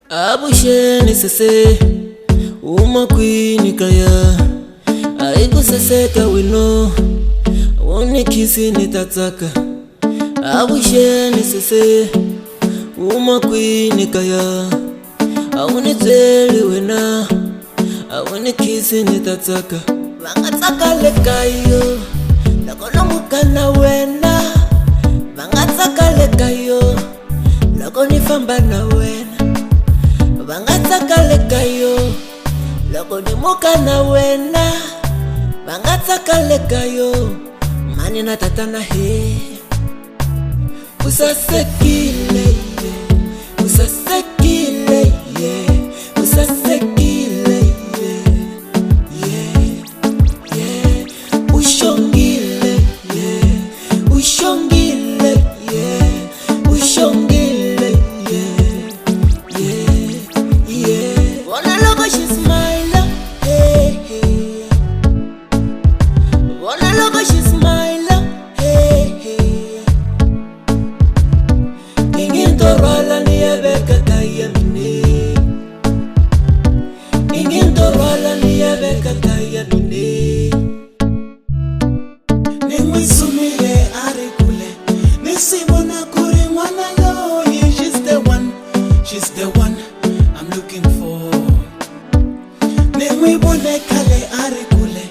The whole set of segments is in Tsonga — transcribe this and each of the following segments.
Avuxeni sese uma kwini kaya a yi ku saseka wino wo ni khisi ni ta tsaka. Avuxeni sese uma kwini kaya a wu ni byeli wena a wu ni khisi ni ta tsaka. Va nga tsaka le ka yo loko no muka na wena, va nga tsaka le ka yo loko ni famba na wena, va nga tsaka le ka yo loko ni muka na wena, va nga tsaka le ka yo mani na tatana he. U sasekile yeah, u sasekile yeah, u sasekile yeah, yeah, yeah. U xongile yeah, u xongile yeah, u xongile yeah, yeah, yeah. Vona loko xi smile, hey, hey. Vona loko xi smile, hey, hey. Ingi nto rhwala ni ya veka kaya mine, ingi nto rhwala ni ya veka kaya mine. Ni n'wi sumile a ri kule, ni swi vona ku ri n'wana loyi. She's the one, she's the one I'm looking for. Ni n'wi vone khale a ri kule,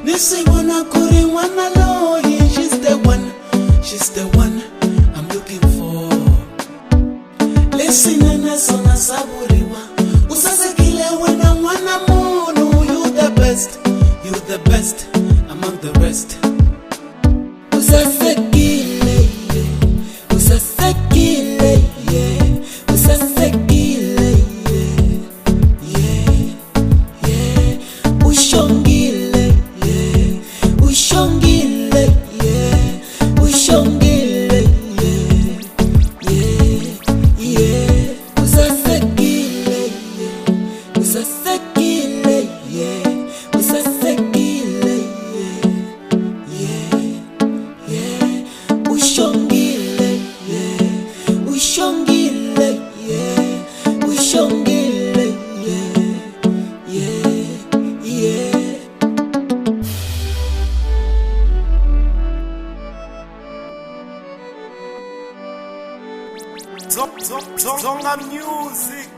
ni swi vona ku ri n'wana loyi. She's the one, she's the one I'm looking for. Leswinene swona swa vuriwa, u sasekile wena n'wana munhu. You the best, you the best among the rest. U sasekile yeah, u sasekile yeah, u sasekile yeah, yeah, yeah. U xongile yeah, u xongile yeah, u xongile yeah, yeah, yeah. U sasekile yeah, u sasekile yeah, u sasekile yeah, yeah, yeah. U xongile yeah, u xongile yeah, u xongile yeah, yeah, yeah. Zonga Music.